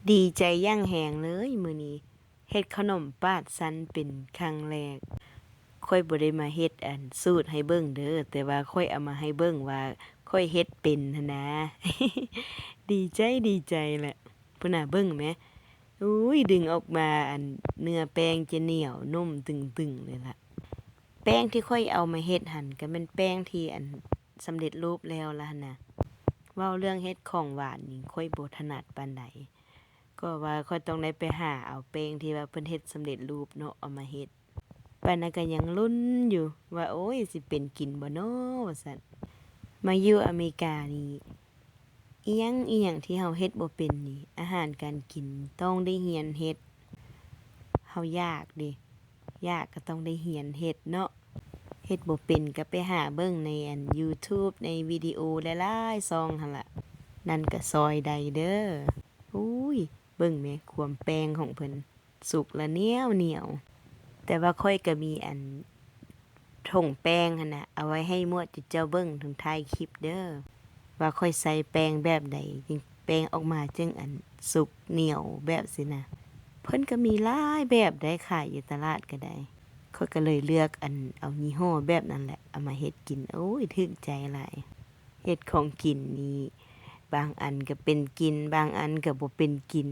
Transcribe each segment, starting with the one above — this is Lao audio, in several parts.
ດີໃຈຢ່າງແຮງເລີຍ ມື້ນີ້ເຮັດຂະໜົມປາດສັນເປັນຄັ້ງແລກ. ຂ້ອຍບໍ່ໄດ້ມາເຮັດອັນສູດໃຫ້ເບິ່ງເດີ ແຕ່ວ່າຂ້ອຍເອົາມາໃຫ້ເບິ່ງວ່າຂ້ອຍເຮັດເປັນຫັ້ນນາ. ດີໃຈ ດີໃຈແຫຼະ. ພຸ້ນນະ ເບິ່ງແມ. ອຸ້ຍ ດຶງອອກມາ ອັນເນື້ອແປ້ງຈະໜຽວນຸ້ມຕຶງໆເລີຍລະ. ແປ້ງທີ່ຂ້ອຍເອົາມາເຮັດຫັ້ນ ກໍແມ່ນແປ້ງທີ່ອັນສຳເລັດຮູບແລ້ວລະຫັ້ນນະ. ເວົ້າເລື່ອງເຮັດຂອງຫວານນີ້ ຂ້ອຍບໍ່ຖະໜັດປານໃດ. ກໍວ່າຂ້ອຍຕ້ອງໄດ້ໄປຫາເອົາແປ້ງທີ່ວ່າເພິ່ນເຮັດສຳເລັດຮູບເນາະ ເອົາມາເຮັດ. ປານນັ້ນກໍຍັງລຸ້ນຢູ່ວ່າ ໂອ້ຍ ຊິເປັນກິນບໍ່ນໍ ວ່າຊັ້ນ. ມາຢູ່ອາເມລິການີ້ ອີ່ຫຍັງອີ່ຫຍັງທີ່ເຮົາເຮັດບໍ່ເປັນນີ້ ອາຫານການກິນຕ້ອງໄດ້ຮຽນເຮັດ. ເຮົາຢາກເດ ຢາກກໍຕ້ອງໄດ້ຮຽນເຮັດເນາະ. ເຮັດບໍ່ເປັນກໍໄປຫາເບິ່ງໃນອັນ YouTube ໃນວິດີໂອຫຼາຍໆຊ່ອງຫັ້ນລະ. ນັ້ນກໍຊ່ອຍໄດ້ເດີ. ອຸ້ຍ ເບິ່ງແມ ຄວາມແປ້ງຂອງເພິ່ນ ສຸກລະໜຽວໆ. ແຕ່ວ່າຂ້ອຍກໍມີອັນຖົງແປ້ງຫັ້ນນະ ເອົາໄວ້ໃຫ້ໝວດເຈົ້າເບິ່ງທັງທ້າຍຄລິບເດີ ວ່າຂ້ອຍໃຊ້ແປ້ງແບບໃດ ຈຶ່ງແປ້ງອອກມາຈຶ່ງອັນສຸກໜຽວແບບຊີ້ນະ. ເພິ່ນກໍມີຫຼາຍແບບໄດ໋ ຂາຍຢູ່ຕະຫຼາດກໍໄດ້. ຂ້ອຍກໍເລີຍເລືອກອັນເອົາຍີ່ຫໍ້ແບບນັ້ນແຫຼະ ເອົາມາເຮັດກິນ. ໂອ້ຍ ຖືກໃຈຫຼາຍ. ເຮັດຂອງກິນນີ້ ບາງອັນກໍເປັນກິນ ບາງອັນກໍບໍ່ເປັນກິນ.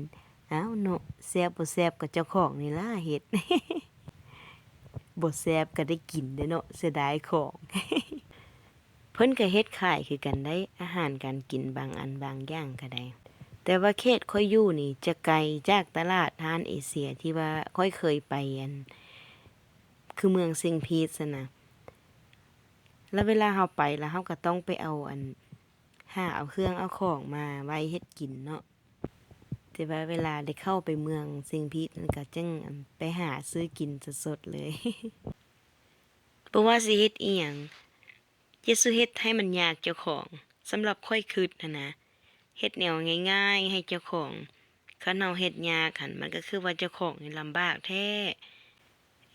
ອ້າວເນາະ ແຊບບໍ່ແຊບກໍເຈົ້າຂອງນີ້ລະເຮັດ. ບໍ່ແຊບກໍໄດ້ກິນເດ້ເນາະ ເສຍດາຍຂອງ. ເພິ່ນກໍເຮັດຂາຍຄືກັນໄດ໋ ອາຫານການກິນບາງອັນບາງຢ່າງກໍໄດ້. ແຕ່ວ່າເຂດຂ້ອຍຢູ່ນີ້ຈະໄກຈາກຕະຫຼາດຮ້ານເອເຊຍທີ່ວ່າຂ້ອຍເຄີຍໄປ ອັນ ຄືເມືອງເຊງພີດຊັ້ນນະ. ແລ້ວເວລາເຮົາໄປ ແລ້ວເຮົາກໍຕ້ອງໄປເອົາ ອັນ ຫາເອົາເຄື່ອງເອົາຂອງມາໄວ້ເຮັດກິນເນາະ. ແຕ່ວ່າເວລາໄດ້ເຂົ້າໄປເມືອງເຊງພີດນັ້ນ ກໍຈຶ່ງ ອັນ ໄປຫາຊື້ກິນສົດໆເລີຍ. ບໍ່ວ່າຊິເຮັດອີ່ຫຍັງ ຢ່າສູ່ເຮັດໃຫ້ມັນຍາກເຈົ້າຂອງ. ສຳລັບຂ້ອຍຄິດຫັ້ນນະ ເຮັດແນວງ່າຍໆໃຫ້ເຈົ້າຂອງ. ຄັນເຮົາເຮັດຍາກຫັ້ນ ມັນກໍຄືວ່າເຈົ້າຂອງນີ້ລຳບາກແທ້.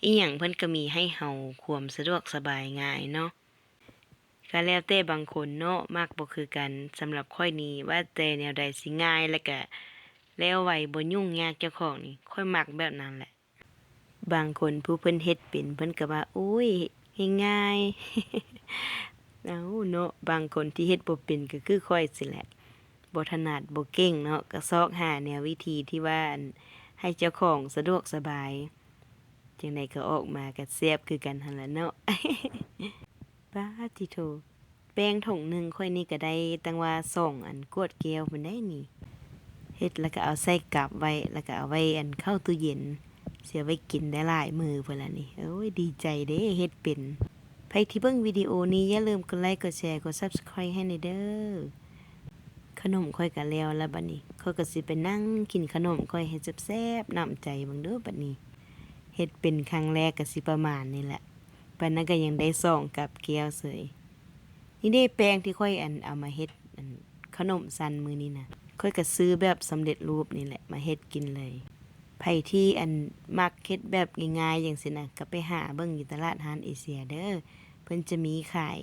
ອີ່ຫຍັງເພິ່ນກໍມີໃຫ້ເຮົາຄວາມສະດວກສະບາຍງ່າຍເນາະ. ກໍແລ້ວແຕ່ບາງຄົນເນາະ ມັກບໍ່ຄືກັນ. ສຳລັບຂ້ອຍນີ້ ວ່າແຕ່ແນວໃດຊິງ່າຍ ແລ້ວກະແລ້ວໄວ ບໍ່ຫຍຸ້ງຍາກເຈົ້າຂອງນີ້ ຂ້ອຍມັກແບບນັ້ນແຫຼະ. ບາງຄົນຜູ້ເພິ່ນເຮັດເປັນ ເພິ່ນກໍວ່າ ໂອ້ຍ ງ່າຍໆ. ເອົ້າເນາະ ບາງຄົນທີ່ເຮັດບໍ່ເປັນກໍຄືຂ້ອຍຊີ້ແຫຼະ ບໍ່ຖະໜັດ ບໍ່ເກັ່ງເນາະ ກໍຊອກຫາແນວວິທີທີ່ວ່າ ອັນ ໃຫ້ເຈົ້າຂອງສະດວກສະບາຍ. ຈັ່ງໃດກໍອອກມາກໍແຊບຄືກັນຫັ້ນລະເນາະ. ປາດຕິໂທ ແປ້ງຖົງໜຶ່ງຂ້ອຍນີ້ກໍໄດ້ຕັ້ງວ່າສອງອັນກວດແກ້ວພຸ້ນໃດ໋ນີ້. ເຮັດແລ້ວກໍເອົາໃສ່ກັບໄວ້ ແລ້ວກໍເອົາໄວ້ ອັນ ເຂົ້າຕູ້ເຢັນ ຊິເອົາໄວ້ກິນໄດ້ຫຼາຍມື້ພຸ້ນລະນີ້. ໂອ້ຍ ດີໃຈເດ້ເຮັດເປັນ. ໃຜທີ່ເບິ່ງວິດີໂອນີ້ ຢ່າລືມກົດໄລ ກົດແຊ ກົດ Subscribe ໃຫ້ແດ່ເດີ. ຂະໜົມຂ້ອຍກໍແລ້ວລະບັດນີ້ ຂ້ອຍກໍຊິໄປນັ່ງກິນຂະໜົມຂ້ອຍໃຫ້ແຊບໆນ້ຳໃຈເບິ່ງເດີບັດນີ້. ເຮັດເປັນຄັ້ງແລກກໍຊິປະມານນີ້ແຫຼະ. ປານນັ້ນກໍຍັງໄດ້ສອງກັບແກ້ວເສີຍ. ນີ້ເດ້ແປ້ງທີ່ຂ້ອຍ ອັນ ເອົາມາເຮັດ ອັນ ຂະໜົມສັນມື້ນີ້ນະ ຂ້ອຍກໍຊື້ແບບສຳເລັດຮູບນີ້ແຫຼະມາເຮັດກິນເລີຍ. ໃຜທີ່ ອັນ ມັກເຮັດແບບງ່າຍໆຈັ່ງຊີ້ນະ ກໍໄປຫາເບິ່ງຢູ່ຕະຫຼາດຮ້ານເອເຊຍເດີ ເພິ່ນຈະມີຂາຍ.